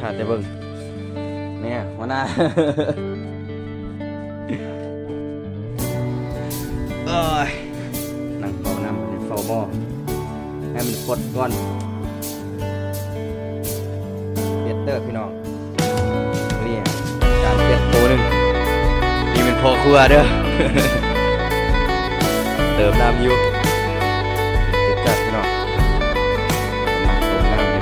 ຖ້າແຕ່ເບິ່ງ ແມ່ ຫົວໜ້າ ໂອ້ຍ ນັ່ງເຝົ້ານ້ຳ ເຝົ້າໝໍ້ ໃຫ້ມັນຟົດກ່ອນ ເປັດເດີພີ່ນ້ອງ. ນີ້ ຈານເປັດໂຕໜຶ່ງ ນີ້ແມ່ນພໍ່ຄົວເດີ ເຕີມນ້ຳຢູ່ ຈັດພີ່ນ້ອງ ກຳລັງຕົ້ມນ້ຳຢູ່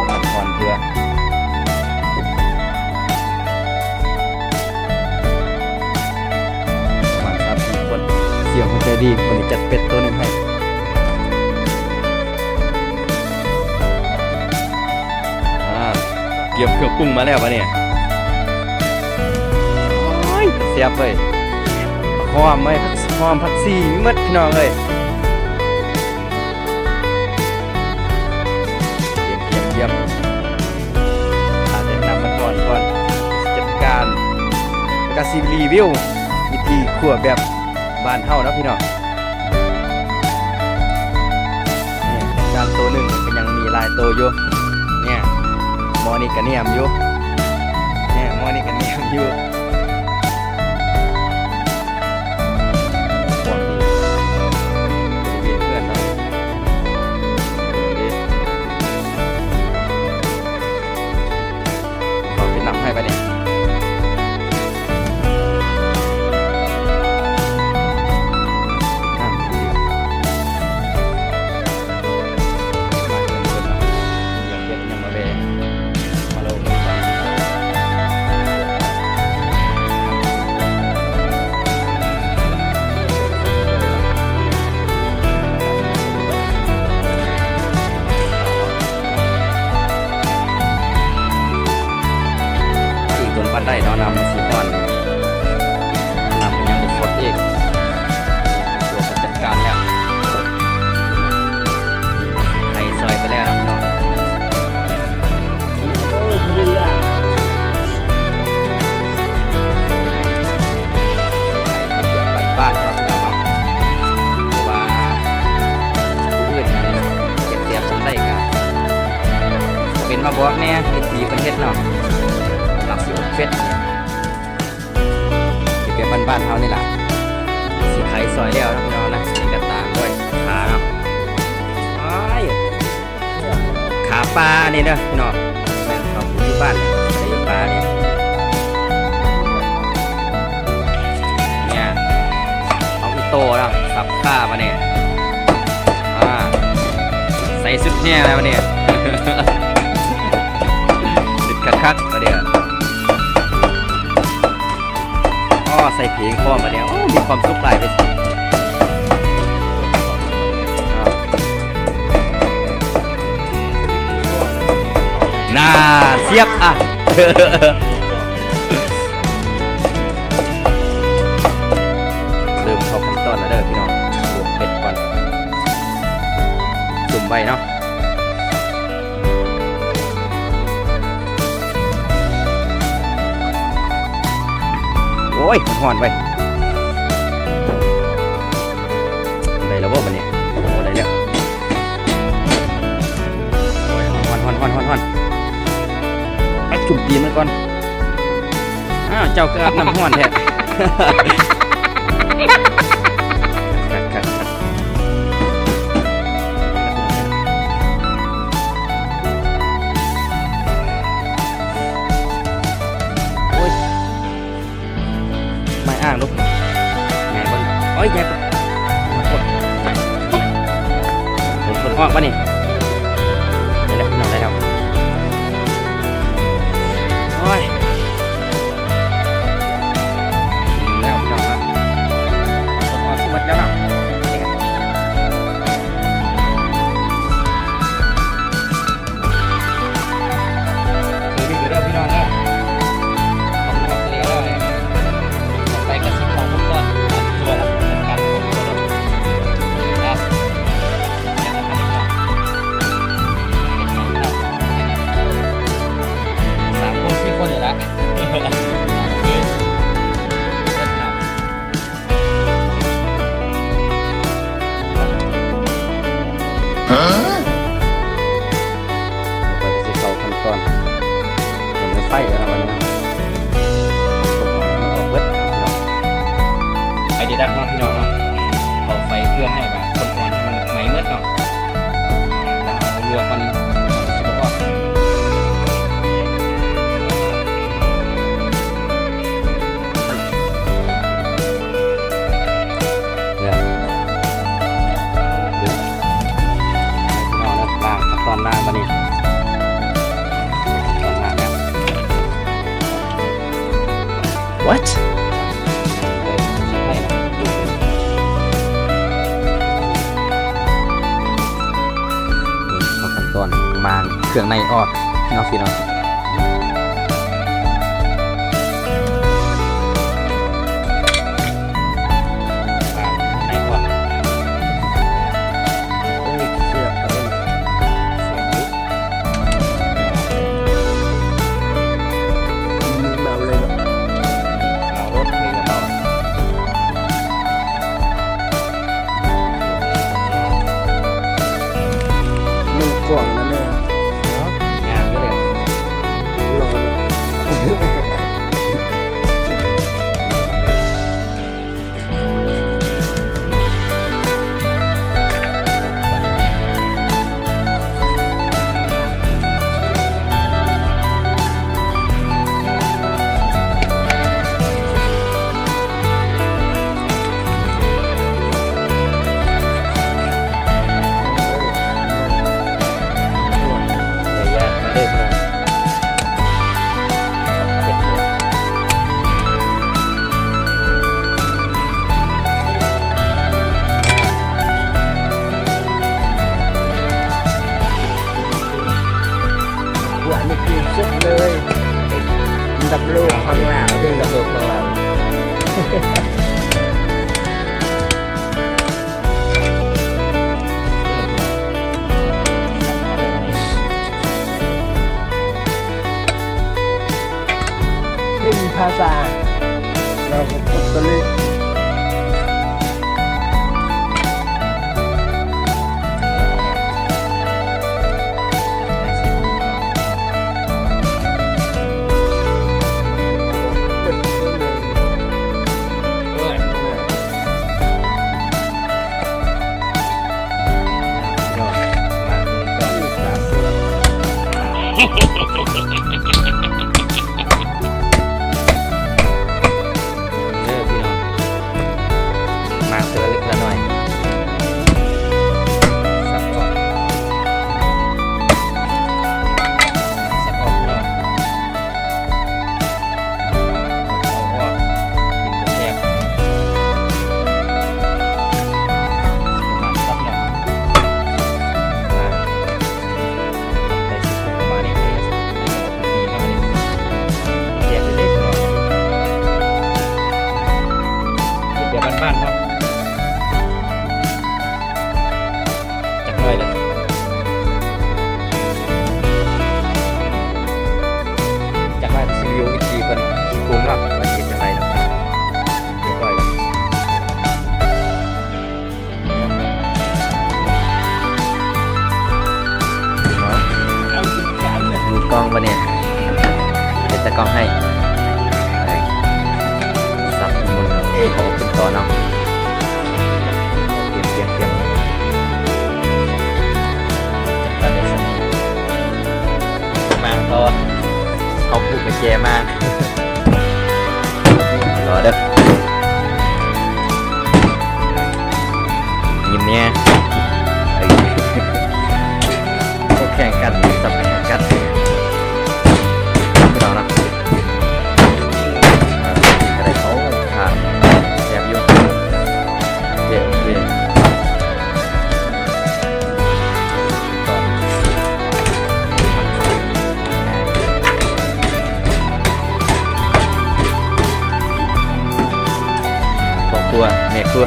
ພັກຜ່ອນເທື່ອ ປະມານສາມສີ່ຄົນ ສຽວຫົວໃຈດີ ມື້ນີ້ຈັດເປັດໂຕໜຶ່ງໃຫ້ ອາ ກຽມເຄື່ອງປຸງມາແລ້ວບາດນີ້ ໂອ້ຍ ແຊບເວີຍ ຫອມເວີຍ ຫອມຜັກຊີມີໝົດພີ່ນ້ອງເອີຍ. ຢ້ຽມ ຢ້ຽມ ຖ້າແຕ່ນ້ຳມັນຮ້ອນກ່ອນ ຈັດການ ແລ້ວກະຊິຣີວິວວິທີຄົວແບບບ້ານເຮົາເນາະພີ່ນ້ອງ. ນີ້ ການໂຕໜຶ່ງກະຍັງມີຫຼາຍໂຕຢູ່ ນີ້ ໝໍ້ນີ້ກະແນມຢູ່ ນີ້ ໝໍ້ນີ້ກະແນມຢູ່. ຂອງດີ ບໍລິເວນເຮືອນເນາະ ເບິ່ງເດ້ ເອົາເປັນນ້ຳໃຫ້ບາດນີ້ ນ້ຳ ມາເຮືອນເພິ່ນເນາະ ຢາກເຮັດຫຍັງມາແວ່ ມາລອງເບິ່ງກັນ ອີກດົນປານໃດເນາະ ນ້ຳມັນຊິຮ້ອນ ນ້ຳມັນຍັງບໍ່ຟົດອີກ. ຕົວເພິ່ນຈັດການແລ້ວ ໄຖຊອຍໄປແລ້ວນະພີ່ນ້ອງ ໄຖເຮັດແບບບ້ານໆເນາະພີ່ນ້ອງເນາະ ເພາະວ່າຜູ້ອື່ນມັນເຮັດແບບຈັ່ງໃດກະເປັນມາບອກແດ່ ວິທີເພິ່ນເຮັດເນາະ ລັກຊິອົບເປັດ. ເຮັດແບບບ້ານໆເຮົານີ້ລະ ຊິໄຂຊອຍແລ້ວເນາະພີ່ນ້ອງນະ ນີ້ກະຕາມດ້ວຍຂາເນາະ ອ້າຍ ຂາປ່ານີ້ເດີພີ່ນ້ອງ ແມ່ນເຂົາປູກຢູ່ບ້ານ ໃສ່ຢູ່ປ່ານີ້ ນີ້ ເອົາອີ່ໂຕ້ເນາະ ສັບຂາບາດນີ້ ອາ ໃສ່ຊຸດແຫ່ແລ້ວບາດນີ້ ຊຸດຄັກໆບາດນີ້. ອໍ ໃສ່ເພງພ້ອມບາດນີ້ ໂອ້ ມີຄວາມສຸກຫຼາຍເລີຍ ນາ ສຽບ ອະ ເລີ່ມເຂົ້າຂັ້ນຕອນແລ້ວເດີພີ່ນ້ອງ ລວກເປັດກ່ອນ ສຸມໄວ້ເນາະ. ໂອ້ຍ ຮ້ອນເວີຍ ໄດ້ແລ້ວບໍ່ບາດນີ້ ໂອ້ ໄດ້ແລ້ວ ໂອ້ຍ ຮ້ອນ ຮ້ອນ ຮ້ອນ ຮ້ອນ ຮ້ອນ ໄປຈຸ່ມຕີນມັນກ່ອນ ອ້າວ ເຈົ້າຄືອາບນ້ຳຮ້ອນແທ້ ຄັກໆໆ. ໂອ້ຍ ໄມ້ອ່າງລູກ ແມ່ເບິ່ງ ໂອ້ຍ ແມ່ເບິ່ງ ຄົນ ຄົນອອກບາດນີ້ ໄດ້ແລ້ວ ພີ່ນ້ອງ ໄດ້ແລ້ວ ໂອ້ຍ. ແລ້ວພີ່ນ້ອງເນາະ ຄົນອອກໝົດແລ້ວເນາະ ຄືນີ້ເດີພີ່ນ້ອງເດີ ຂອງອອກເລີຍ ໄປກະຊິເຂົ້າໝົດກ່ອນ ຕົວລະ ການຂອງຕົວລົດ ຄັບ ຢ່າງນັ້ນເນາະ. ອັດ ນີ້ຂັ້ນຕອນມ້າງເຄື່ອງໃນອອກເນາະ ພີ່ນ້ອງ. ພວກນີ້ຄືສຸດເລີຍ ອັນດັບໂລກຂອງລາວເດີ ອັນດັບໂລກຂອງລາວ. ເປັນພາສາລາວ ກົດຕະລິ. ເດີພີ່ນ້ອງ ມາເທື່ອເລັກເທື່ອໜ້ອຍ ສັບອອກ ສັບອອກເນາະ. ຈັກໜ້ອຍເດີ ຈັກໜ້ອຍຊິໄປເບິ່ງວິທີເພິ່ນຊິປຸງເນາະ ວ່າຊິເຮັດຈັ່ງໃດເນາະ. ຮຽບຮ້ອຍແລ້ວ ມືກ້ອງບໍ່ນີ້ ເປັນຕາກ້ອງໃຫ້ ໄປ ສັບໝູນ ເອົາຂຶ້ນຕໍ່ເນາະ. ຕຽມ ຕຽມ ຕຽມ ມາຕໍ່ ເອົາຜູກກະແຈມາ ລໍເດີ ຍິ້ມແນ່ ເອີ ໂອ້ ແຂ່ງກັນ ສັບແຂ່ງກັນ ພີ່ນ້ອງເນາະ. ອ່າ ກະໄດ້ ໂອ້ ຂາດ ແຊບຢູ່ ໂອເຄ ໂອເຄ ພໍ່ຄົວ ແມ່ຄົວ.